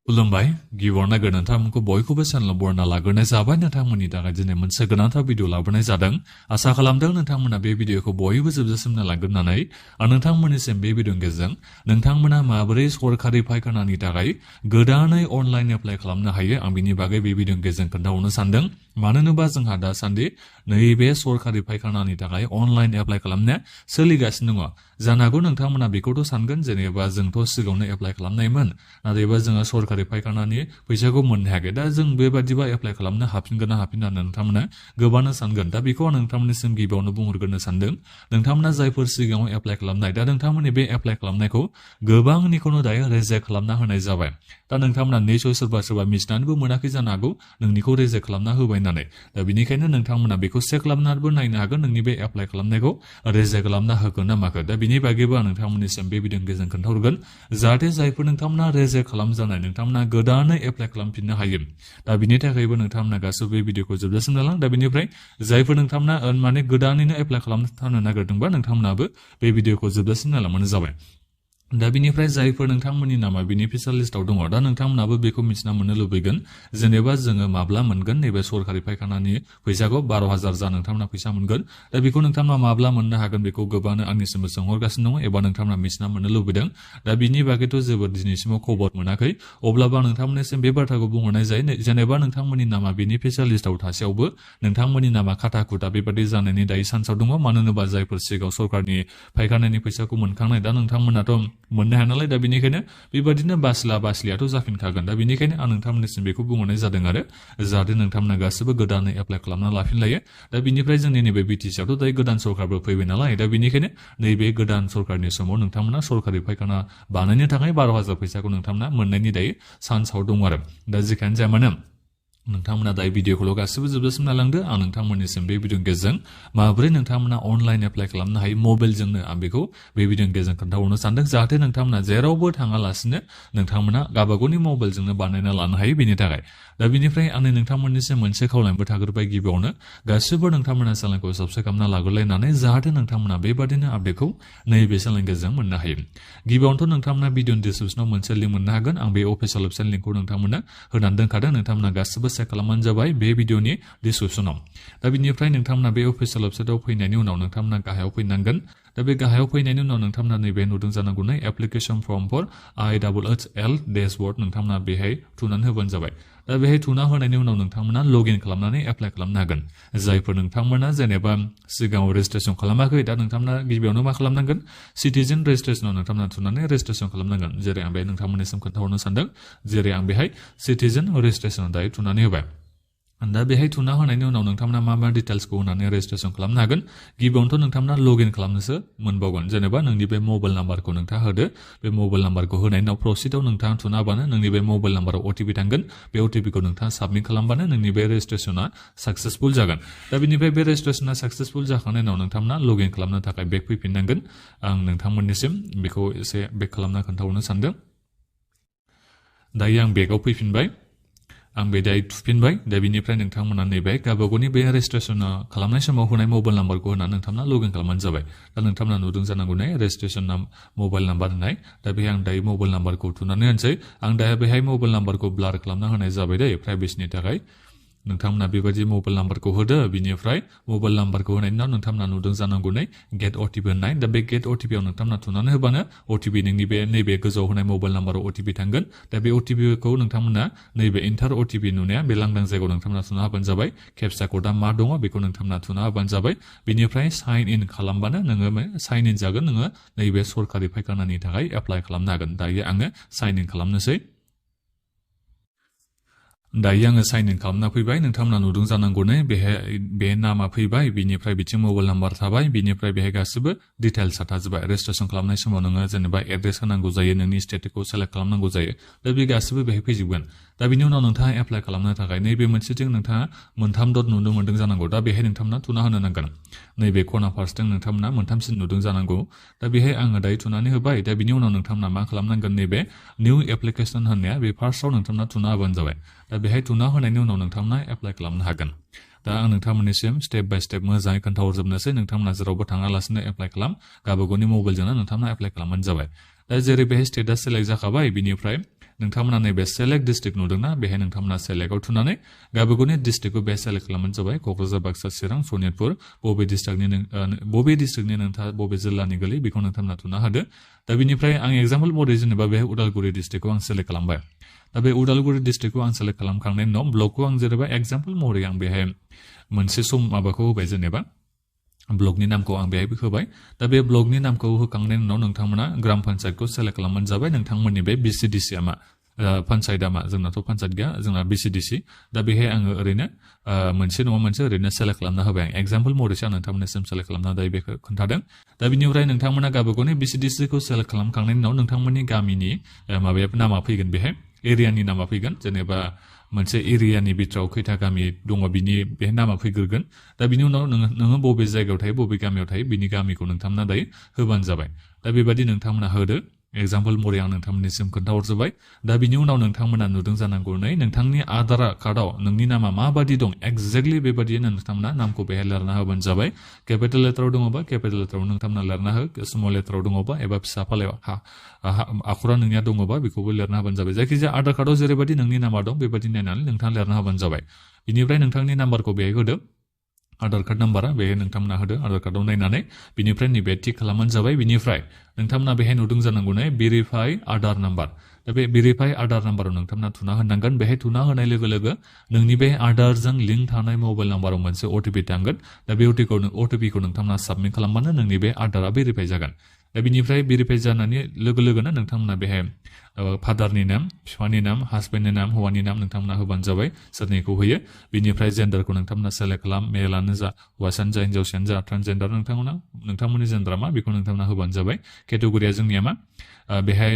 खुलुमबाय गिबियावनो नोंथांमोनखौ बयखौबो चेनेल बरना लाग्रोनाय जाबाय नोंथांमोननि थाखाय दिनै मोनसे गोनांथार भिडिअ लाबोनाय जादों आसा खालामदों नोंथांमोना बे भिडिअखौ बयबो जोबजासिम नायलांगोन होननानै आरो नोंथांमोननिसिम बे भिडिअनि गेजेरजों नोंथांमोना माबोरै सरकारि फायखानानि थाखाय गोदानै अनलाइन एप्लाइ खालामनो हायो आं बिनि बागै बे भिडिअनि गेजेरजों खोन्थाहरनो सानदों मानो होनोबा जोंहा दासान्दि नैबे सरकारि फायखानानि थाखाय अनलाइन एप्लाइ खालामनाया सोलिगासिनो दङ जानो हागौ नोंथांमोना बेखौथ' सानगोन जेनेबा जोंथ' सिगाङावनो एप्लाइ खालामनायमोन नाथायबा जोङो सरकारि फायखानानि फैसाखौ मोननो हायाखै दा जों बेबादिबा एप्लाइ खालामनो हाफिनगोन ना हाफिना नोंथांमोना गोबानो सानगोन दा बेखौ आं नोंथांमोननिसिम गिबियावनो बुंहरग्रोनो सानदों नोंथांमोना जायफोर सिगाङाव एप्लाइ खालामनाय दा नोंथांमोननि बे एप्लाइ खालामनायखौ गोबांनिखौनो दायो रिजेक्ट खालामना होनाय जाबाय दा नोंथांमोना निसय सोरबा मिथिनानैबो मोनाखै जानो हागौ नोंनिखौ रिजेक्ट खालामना होबाय होननानै दा बेनिखायनो नोंथांमोना बेखौ चेक खालामनानैबो नायनो हागोन नोंनि बे एप्लाइ खालामनायखौ रिजेक्ट खालामना होगोन ना माखो दा बिनि बागैबो आं नोंथांमोननिसिम बे भिडिअनि गेजेरजों खोन्थाहरगोन जाहाथे जायफोर नोंथांमोना रिजेक्ट खालामजानाय नोंथांमोना गोदानै एप्लाइ खालामफिननो हायो दा बिनि थाखायबो नोंथांमोना गासैबो बे भिडिअखौ जोबजासिम नायलां दा बेनिफ्राय जायफोर नोंथांमोना माने गोदानैनो एप्लाइ खालामनो नागिरदोंबा नोंथांमोनाबो बे भिडिअखौ जोबजासिम नायलांबानो जाबाय दा बिनिफ्राय जायफोर नोंथांमोननि नामा बेनिफिसियेल लिस्टआव दङ दा नोंथांमोनाबो बेखौ मिथिना मोननो लुबैगोन जेनेबा जोङो माब्ला मोनगोन नैबे सरकारि फायखानानि फैसाखौ 12,000 जा नोंथांमोना फैसा मोनगोन दा बेखौ नोंथांमोना माब्ला मोननो हागोन बेखौ गोबांनो आंनिसिमबो सोंहरगासिनो दङ एबा नोंथांमोना मिथिना मोननो लुबैदों दा बिनि बागैथ' जेबो दिनैसिमाव खबर मोनाखै अब्लाबो आं नोंथांमोननिसिम बे बाथ्राखौ बुंहरनाय जायो जेनेबा नोंथांमोननि नामा बेनिफिसियेल लिस्टआव थासेयावबो नोंथांमोननि नामा खाथा खुथा बेबादि जानायनि दायो चान्सआव दङ मानो होनोबा जायफोर सिगाङाव सरकारनि फायखानानि फैसाखौ मोनखांनाय दा नोंथांमोनाथ' मोननो हाया नालाय दा बेनिखायनो बेबादिनो बासिलाथ' जाफिनखागोन दा बेनिखायनो आं नोंथांमोननिसिम बेखौ बुंहरनाय जादों आरो जाहाथे नोंथांमोना गासिबो गोदानै एप्लाइ खालामना लाफिनलायो दा बिनिफ्राय जोंनि नैबे बिटिसिआवथ' दायो गोदान सरकारबो फैबाय नालाय दा बेनिखायनो नैबे गोदान सरकारनि समाव नोंथांमोना सरकारि फायखाना बानायनो थाखाय 12,000 फैसाखौ नोंथांमोना मोननायनि दायो चान्सआव दं आरो दा जेखियानो जाया मानो नोंथांमोना दायो भिडिअखौल' गासिबो जोबजासिम नायलांदो आं नोंथांमोननिसिम बे भिडिअनि गेजेरजों माबोरै नोंथांमोना अनलाइन एप्लाइ खालामनो हायो मबाइलजोंनो आं बेखौ बे भिडिअनि गेजेरजों खोन्थाहरनो सानदों जाहाथे नोंथांमोना जेरावबो थाङालासिनो नोंथांमोना गावबागावनि मबाइलजोंनो बानायना लानो हायो बेनि थाखाय दा बिनिफ्राय आंनि नोंथांमोननिसिम मोनसे खावलायनोबो थाग्रोबाय गिबियावनो गासिबो नोंथांमोना चेनेलखौ साबस्क्राइब खालामना लाग्रोलायनानै जाहाथे नोंथांमोना बेबादिनो आपडेटखौ नैबे चेनेलनि गेजेरजों मोननो हायो गिबियावनोथ' नोंथांमोना भिडिअनि डिसक्रिपसनाव मोनसे लिंक मोननो हागोन आं बे अफिसियेल वेबसाइट लिंकखौ नोंथांमोना होनानै दोनखादों नोंथांमोना गासिबो चेक खालामबानो जाबाय बे भिडिअनि डिसक्रिपसनाव दा बिनिफ्राय नोंथांमोना बे अफिसियेल वेबसाइटआव फैनायनि उनाव नोंथांमोना गाहायाव फैनांगोन दा बे गाहायाव फैनायनि उनाव नोंथांमोना नैबे नुदों जानांगौ नै application form for IHL dashboard नोंथांमोना बेहाय थुनानै होबानो जाबाय दा बेहाय थुना होनायनि उनाव नोंथांमोना लगइन खालामनानै एप्लाइ खालामनो हागोन जायफोर नोंथांमोना जेनेबा सिगाङाव रेजिस्ट्रेसन खालामाखै दा नोंथांमोना गिबियावनो मा खालामनांगन सिटिजेन रेजिस्ट्रेसनाव नोंथांमोना थुनानै रेजिस्ट्रेसन खालामनांगोन जेरै आं बे नोंथांमोननिसिम खोन्थाहरनो सानदों जेरै आं बेहाय सिटिजेन रेजिस्ट्रेसनाव दायो थुनानै होबाय दा बेहाय थुना होनायनि उनाव नोंथांमोना मा डिटेल्सखौ होनानै रेजिस्ट्रेसन खालामनो हागोन गिबियावनोथ' नोंथांमोना लगइन खालामनोसो मोनबावगोन जेनेबा नोंनि बे मबाइल नाम्बारखौ नोंथाङा होदो बे मबाइल नाम्बारखौ होनायनि उनाव प्रसिडआव नोंथाङा थुना होबानो नोंनि बे मबाइल नाम्बाराव OTP थांगोन बे OTPखौ नोंथाङा साबमिट खालामबानो नोंनि बे रेजिस्ट्रेसना साक्सेसफुल जागोन दा बेनिफ्राय बे रेजिस्ट्रेसना साक्सेसफुल जाखांनायनि उनाव नोंथांमोना लगइन खालामनो थाखाय बेक फैफिननांगोन आं नोंथांमोननिसिम बेखौ एसे बेक खालामना खोन्थाहरनो सानदों दायो आं बेकआव फैफिनबाय आं बे दायो थुफिनबाय दा बिनिफ्राय नोंथांमोना नैबे गावबागावनि बे रेजिस्ट्रेसन खालामनाय समाव होनाय मबाइल नाम्बारखौ होनानै नोंथांमोना लगइन खालामबानो जाबाय दा नोंथांमोना नुदों जानांगौ नै रेजिस्ट्रेसन मबाइल नाम्बार होनाय दा बेहाय आं दायो मबाइल नाम्बारखौ थुनानै होनोसै आं दायो बेहाय मबाइल नाम्बारखौ ब्लार खालामना होनाय जाबाय दै प्राइभेसिनि थाखाय नोंथांमोना बेबायदि मबाइल नाम्बारखौ होदो बिनिफ्राय मबाइल नाम्बारखौ होनायनि उनाव नोंथांमोना नुदों जानांगौ नै गेट OTP होननाय दा बे गेट OTPआव नोंथांमोना थुनानै होबानो OTP नोंनि बे नैबे गोजौआव होनाय मबाइल नाम्बाराव OTP थांगोन दा बे OTPखौ नोंथांमोना नैबे इन्टार OTP नुनाया बे लांदां जायगायाव नोंथांमोना थुना होबानो जाबाय केपचा क'डआ मा दङ बेखौ नोंथांमोना थुना होबानो जाबाय बिनिफ्राय साइन इन खालामबानो नोङो साइन इन जागोन नोङो नैबे सरकारि फायखानानि थाखाय एप्लाइ खालामनो हागोन दायो आङो साइन इन खालामनोसै दायो आङो साइन इन खालामना फैबाय नोंथांमोना नुदों जानांगौ नै बेहाय बे नामा फैबाय बिनिफ्राय बिथिं मबाइल नाम्बार थाबाय बिनिफ्राय बेहाय गासिबो डिटेल्सआ थाजोबबाय रेजिस्ट्रेसन खालामनाय समाव नोङो जेनेबा एड्रेस होनांगौ जायो नोंनि स्टेटखौ सेलेक्ट खालामनांगौ जायो दा बे गासिबो बेहाय फैजोबगोन दा बिनि उनाव नोंथाङा एप्लाइ खालामनो थाखाय नैबे मोनसेथिं नोंथाङा मोनथाम डट नुनो मोन्दों जानांगौ दा बेहाय नोंथांमोना थुना होनो नांगोन नैबे खना फारसेथिं नोंथांमोना मोनथामसिन नुदों जानांगौ दा बेहाय आङो दायो थुनानै होबाय दा बिनि उनाव नोंथांमोना मा खालामनांगोन नैबे निउ एप्लिकेसन होननाया बे फार्स्टआव नोंथांमोना थुना होबानो जाबाय दा बेहाय थुना होनायनि उनाव नोंथांमोना एप्लाइ खालामनो हागोन दा आं नोंथांमोननिसिम स्टेप बाय स्टेप मोजाङै खोन्थाहरजोबनोसै नोंथांमोना जेरावबो थाङालासिनो एप्लाइ खालाम गावबागावनि मबाइलजोंनो नोंथांमोना एप्लाइ खालामबानो जाबाय दा जेरै बेहाय स्टेटआ सेलेक्ट जाखाबाय बिनिफ्राय नोंथांमोना नैबे सेलेक्ट डिस्ट्रिक्ट नुदोंना बेहाय नोंथांमोना सेलेक्टआव थुनानै गावबागावनि डिस्ट्रिक्टखौ बे सेलेक्ट खालामबानो जाबाय क'क्राझार बाक्सा चिरां सनितपुर बबे डिस्ट्रिक्टनि नोंथाङा बबे जिल्लानि गोलैयो बेखौ नोंथांमोना थुना होदो दा बिनिफ्राय आं एग्जाम्पल महरै जेनेबा बेहाय उदालगुरि डिस्ट्रिक्टखौ आं सेलेक्ट खालामबाय दा बे उदालगुरि डिस्ट्रिक्टखौ आं सेलेक्ट खालामखांनायनि उनाव ब्लकखौ आं जेनेबा एग्जाम्पल महरै आं बेहाय मोनसे सम माबाखौ होबाय जेनेबा ब्लकनि नामखौ आं बेहायबो होबाय दा बे ब्लकनि नामखौ होखांनायनि उनाव नोंथांमोना ग्राम पन्सायतखौ सेलेक्ट खालामबानो जाबाय नोंथांमोननि बे बिसिडिसिआ मा पन्सायतआ मा जोंनाथ' पन्सायत गैया जोंना बिसिडिसि दा बेहाय आङो ओरैनो मोनसे नङा मोनसे ओरैनो सेलेक्ट खालामना होबाय आं एग्जाम्पल महरैसो आं नोंथांमोननिसिम सेलेक्ट खालामना दायो बेखौ खोन्थादों दा बिनिफ्राय नोंथांमोना गावबागावनि बिसिडिसिखौ सेलेक्ट खालामखांनायनि उनाव नोंथांमोननि गामिनि माबाया नामा फैगोन बेहाय एरियानि नामा फैगोन जेनेबा मोनसे एरियानि बिथोराव खैथा गामि दङ बिनि बे नामा फैग्रोगोन दा बिनि उनाव नोङो बबे जायगायाव थायो बबे गामियाव थायो बिनि गामिखौ नोंथांमोना दायो होबानो जाबाय दा बेबायदि नोंथांमोना होदो एग्जाम्पल महरै आं नोंथांमोननिसिम खोन्थाहरजोबबाय दा बिनि उनाव नोंथांमोना नुदों जानांगौ नोंथांनि आधार कार्डआव नोंनि नामा माबादि दं एक्जेक्टलि बेबादिनो नोंथांमोना नामखौ बेहाय लिरना होबानो जाबाय केपिटेल लेटाराव दङबा केपिटेल लेटाराव नोंथांमोना लिरना हो स्मल लेटाराव दङबा एबा फिसा फालायाव आखरा नोंनिया दङबा बेखौबो लिरना होबानो जाबाय जायखिजाया आधार कार्डआव जेरैबायदि नोंनि नामा दं बेबायदि नायनानै नोंथाङा लिरना होबानो जाबाय बिनिफ्राय नोंथांनि नाम्बारखौ बेहाय होदो आधार कार्ड नाम्बारा बेहाय नोंथांमोना होदो आधार कार्डआव नायनानै बिनिफ्राय नैबे थिक खालामबानो जाबाय बिनिफ्राय नोंथांमोना बेहाय नुदों जानांगौ भेरिफाइ आधार नाम्बार दा बे भेरिफाइ आधार नाम्बाराव नोंथांमोना थुना होनांगोन बेहाय थुना होनाय लोगो लोगो नोंनि बे आधारजों लिंक थानाय मबाइल नाम्बाराव मोनसे अटिपि थांगोन दा बे अटिपिखौ नोंथांमोना साबमिट खालामबानो नोंनि बे आधारा भेरिफाइ जागोन दा बिनिफ्राय भेरिफाइ जानानै लोगो लोगोनो नोंथांमोना बेहाय फादारनि नाम बिफानि नाम हासबेन्डनि नाम हौवानि नाम नोंथांमोना होबानो जाबाय सोरनिखौ होयो बिनिफ्राय जेन्डारखौ नोंथांमोना सेलेक्ट खालाम मेलानो जा हौवासानो जा हिन्जावसायानो जा ट्रान्सजेन्डार नोंथांमोननि जेन्डारा मा बेखौ नोंथांमोना होबानो जाबाय केटेगरिया जोंनिया मा बेहाय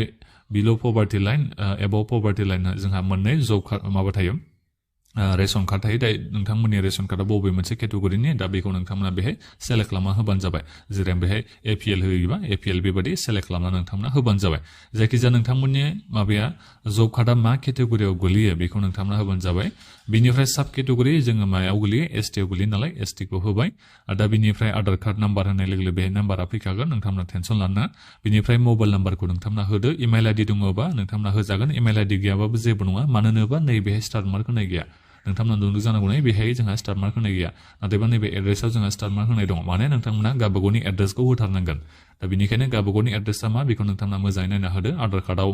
बिल' पभार्टि लाइन एबाव पभार्टि लाइन जोंहा मोननै जब माबा थायो रेशन कार्ड थायो दा नोंथांमोननि रेशन कार्डआ बबे मोनसे केटेगरिनि दा बेखौ नोंथांमोना बेहाय सेलेक्ट खालामना होबानो जाबाय जेरै बेहाय एपिएल होयोबा एपिएल बेबायदि सेलेक्ट खालामना नोंथांमोना होबानो जाबाय जायखिजाया नोंथांमोननि माबाया जब कार्डआ मा केटेगरियाव गोलैयो बेखौ नोंथांमोना होबानो जाबाय बिनिफ्राय साब केटेगरि जोङो मायाव गोलैयो एसटिआव गोलैयो नालाय एसटिखौ होबाय दा बिनिफ्राय आधार कार्ड नाम्बार होनाय लोगो लोगो बेहाय नाम्बारा फैखागोन नोंथांमोना टेनसन लाना बिनिफ्राय मबाइल नाम्बारखौ नोंथांमोना होदो इमेल आइडि दङबा नोंथांमोना होजागोन इमेल आइडि गैयाबाबो जेबो नङा मानो होनोबा नैबेहाय स्टार मार्क होनाय गैया नोंथांमोना नुदों जानांगौ बेहाय जोंहा स्टार मार्क होनाय गैया नाथायबा नैबे एड्रेसाव जोंहा स्टार मार्क होनाय दङ माने नोंथांमोना गावबागावनि एड्रेसखौ होथारनांगोन दा बेनिखायनो गावबागावनि एड्रेसा मा बेखौ नोंथांमोना मोजाङै नायना होदो आधार कार्डआव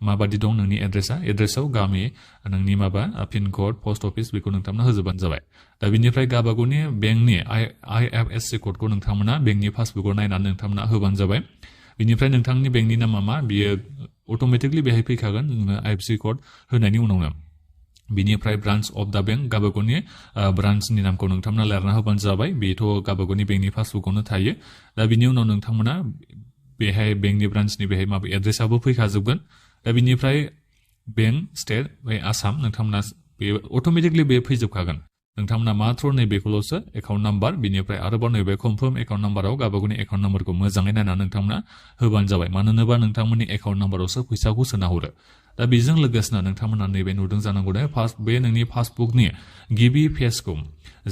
माबादि दं नोंनि एड्रेसाव गामि नोंनि माबा पिन कड पस्ट अफिस बेखौ नोंथांमोना होजोबबानो जाबाय दा बिनिफ्राय गावबागावनि बेंकनि आइएफएससि क'डखौ नोंथांमोना बेंकनि पासबुकआव नायनानै नोंथांमोना होबानो जाबाय बिनिफ्राय नोंथांनि बेंकनि नामा मा बियो अट'मेटिकलि बेहाय फैखागोन आइएफएससि क'ड होनायनि उनावनो बिनिफ्राय ब्रान्च अफ दा बेंक गावबागावनि ब्रान्चनि नामखौ नोंथांमोना लिरना होबानो जाबाय बेथ' गावबागावनि बेंकनि पासबुकआवनो थायो दा बिनि उनाव नोंथांमोना बेहाय बेंकनि ब्रान्चनि बेहाय माबा एड्रेसाबो फैखाजोबगोन दा बिनिफ्राय बेंक स्टेट आसाम नोंथांमोना बे अट'मेटिकलि बे फैजोबखागोन नोंथांमोना माथ्र' नैबेखौल'सो एकाउन्ट नाम्बार बिनिफ्राय आरोबाव नैबे कनफार्म एकाउन्ट नाम्बाराव गावबागावनि एकाउन्ट नाम्बारखौ मोजाङै नायनानै नोंथांमोना होबानो जाबाय मानो होनोबा नोंथांमोननि एकाउन्ट नाम्बारावसो फैसाखौ सोना हरो दा बेजों लोगोसेनो नोंथांमोना नैबे नुदों जानांगौ बे नोंनि पासबुकनि गिबि पेजखौ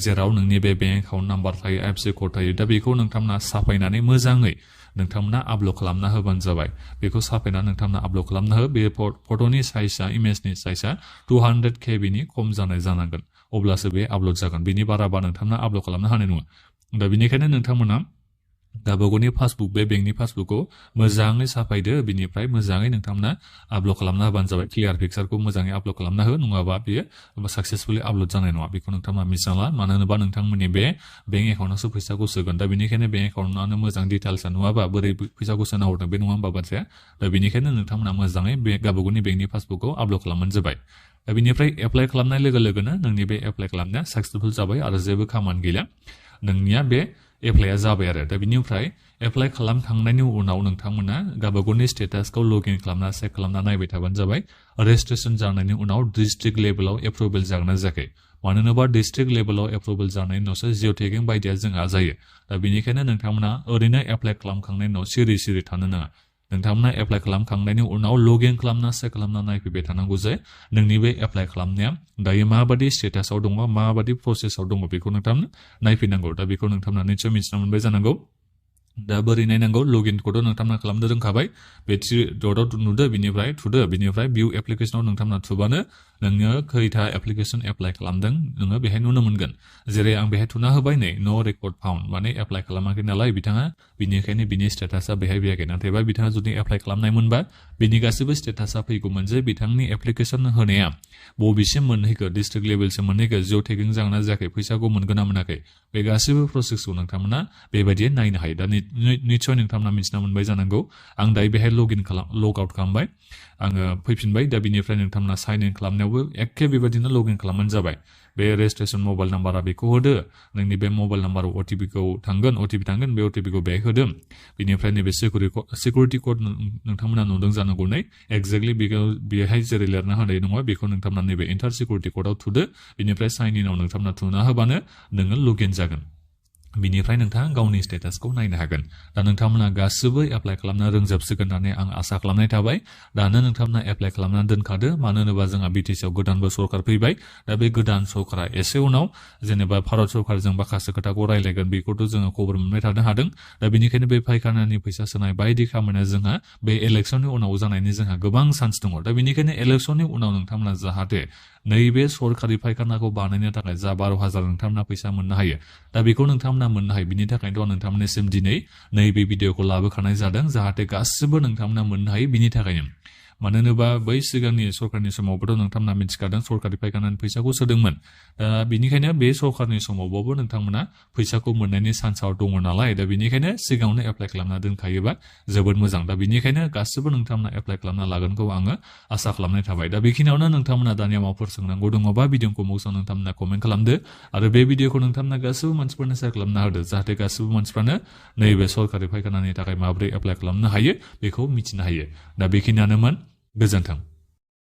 जेराव नोंनि बे बेंक एकाउन्ट नाम्बार थायो आइएफएससि क'ड थायो दा बेखौ नोंथांमोना साफायनानै मोजाङै नोंथांमोना आपल'ड खालामना होबानो जाबाय बेखौ साफायनानै नोंथांमोना आपल'ड खालामना हो बे फट'नि साइजआ इमेजनि साइजआ 200 KBनि खम जानाय जानांगोन अब्लासो बे आपल'ड जागोन बिनि बाराबा नोंथांमोना आपल'ड खालामनो हानाय नङा दा बेनिखायनो नोंथांमोना गावबागावनि पासबुक बे बेंकनि पासबुकखौ मोजाङै साफायदो बिनिफ्राय मोजाङै नोंथांमोना आपल'ड खालामना होबानो जाबाय क्लियार पिक्सारखौ मोजाङै आपल'ड खालामना हो नङाबा बेयो साक्सेसफुलि आपल'ड जानाय नङा बेखौ नोंथांमोना मिस ला मानो होनोबा नोंथांमोननि बे बेंक एकाउन्टआवसो फैसाखौ सोगोन दा बेनिखायनो बेंक एकाउन्टआनो मोजां डिटेल्सआ नुवाबा बोरै फैसाखौ सोना हरदों बे नङा होमबा बाथ्राया दा बेनिखायनो नोंथांमोना मोजाङै बे गावबागावनि बेंकनि पासबुकखौ आपल'ड खालामबानो जाबाय दा बेनिफ्राय एप्लाइ खालामनाय लोगो लोगोनो नोंनि बे एप्लाइ खालामनाया साक्सेसफुल जाबाय आरो जेबो खामानि गैला नोंनिया बे एप्लाइआ जाबाय आरो दा बिनिफ्राय एप्लाइ खालामखांनायनि उनाव नोंथांमोना गावबागावनि स्टेटासखौ लगइन खालामना चेक खालामना नायबाय थाबानो जाबाय रेजिस्ट्रेसन जानायनि उनाव डिस्ट्रिक्ट लेभेलाव एप्रुभेल जागोन जायाखै मानो होनोबा डिस्ट्रिक्ट लेभेलाव एप्रुभेल जानायनि उनावसो जिअ टेगिं बायदिया जोंहा जायो दा बेनिखायनो नोंथांमोना ओरैनो एप्लाइ खालामखांनायनि उनाव सिरि सिरि थानो नाङा नोंथांमोना एप्लाइ खालामखांनायनि उनाव लगइन खालामना चेक खालामना नायफैबाय थानांगौ जे नोंनि बे एप्लाइ खालामनाया दायो माबादि स्टेटासआव दङ माबादि प्रसेसआव दङ बेखौ नोंथांमोना नायफैनांगौ दा बेखौ नोंथांमोना निस्सय मिथिना मोनबाय जानांगौ दा बोरै नायनांगौ लगिनखौथ' नोंथांमोना खालामनो रोंखाबाय बे थ्रि डटआव नुदो बिनिफ्राय थुदो बिनिफ्राय भिउ एप्लिकेसनाव नोंथांमोना थुबानो नोङो खैथा एप्लिकेसन एप्लाइ खालामदों नोङो बेहाय नुनो मोनगोन जेरै आं बेहाय थुना होबाय नै नो रेकर्ड फाउन्ड माने एप्लाइ खालामाखै नालाय बिथाङा बिनिखायनो बिनि स्टेटासा बेहाय फैयाखै नाथायबा बिथाङा जुदि एप्लाइ खालामनाय मोनबा बिनि गासैबो स्टेटासा फैगौमोन जे बिथांनि एप्लिकेसन होनाया बबेसिम मोनहैखो डिस्ट्रिक्ट लेभेलसिम मोनहैखो जिअ टेगिं जागोना जायाखै फैसाखौ मोनगोन ना मोनाखै बे गासैबो प्रसेसखौ नोंथांमोना बेबायदि नायनो हायो दा निस्सय नोंथांमोना मिथिना मोनबाय जानांगौ आं दायो बेहाय लग आउट खालामबाय आङो फैफिनबाय दा बिनिफ्राय नोंथांमोना साइन इन खालामनायावबो एखे बेबायदिनो लग इन खालामबानो जाबाय बे रेजिस्ट्रेसन मबाइल नाम्बारा बेखौ होदो नोंनि बे मबाइल नाम्बाराव अटिपिखौ थांगोन बे अटिपिखौ बेहाय होदो बिनिफ्राय नैबे सिकिउरिटि कड नोंथांमोना नुदों जानांगौ नै एक्जेक्टलि बेहाय जेरै लिरना होनाय नङा बेखौ नोंथांमोना नैबे एन्टार सिकिउरिटि कडाव थुदो बिनिफ्राय साइन इनाव नोंथांमोना थुना होबानो नोङो लग इन जागोन बिनिफ्राय नोंथाङा गावनि स्टेटासखौ नायनो हागोन दा नोंथांमोना गासैबो एप्लाइ खालामनो रोंजोबसिगोन होननानै आं आसा खालामनाय थाबाय दानो नोंथांमोना एप्लाइ खालामनानै दोनखादो मानो होनोबा जोंहा बिटिसिआव गोदानबो सरकार फैबाय दा बे गोदान सरकारा एसे उनाव जेनेबा भारत सरकारजों माखासे खोथाखौ रायलायगोन बेखौथ' जोङो खबर मोनबाय थानो हादों दा बेनिखायनो बे फायखानानि फैसा सोनाय बायदि खामानिया जोंहा बे इलेक्सननि उनाव जानायनि जोंहा गोबां चान्स दङ दा बेनिखायनो इलेक्सननि उनाव नोंथांमोना जाहाथे नैबे सरकारि फायखानाखौ बानायनो थाखाय जा 12,000 नोंथांमोना फैसा मोननो हायो दा बेखौ नोंथांमोना मोननो हायो बिनि थाखायनोथ' नोंथांमोननिसिम दिनै नैबे भिडिअखौ लाबोखानाय जादों जाहाथे गासिबो नोंथांमोना मोननो हायो बिनि थाखायनो मानो होनोबा बै सिगांनि सरकारनि समावबोथ' नोंथांमोना मिथिखादों सरकारि फायखानानि फैसाखौ सोदोंमोन दा बिनिखायनो बे सरकारनि समावबाबो नोंथांमोना फैसाखौ मोननायनि चान्सआव दङ नालाय दा बिनिखायनो सिगाङावनो एप्लाइ खालामना दोनखायोबा जोबोद मोजां दा बिनिखायनो गासिबो नोंथांमोना एप्लाइ खालामना लागोनखौ आङो आसा खालामनाय थाबाय दा बेखिनियावनो नोंथांमोना दानिया माबाफोर सोंनांगौ दङबा भिडिअखौ मौसाव नोंथांमोना कमेन्ट खालामदो आरो बे भिडिअखौ नोंथांमोना गासिबो मानसिफोरनो शेयार खालामना होदो जाहाथे गासिबो मानसिफ्रानो नैबे सरकारि फायखानानि थाखाय माबोरै एप्लाइ खालामनो हायो बेखौ मिथिनो हायो दा बेखिनियानोमोन गोजोन्थों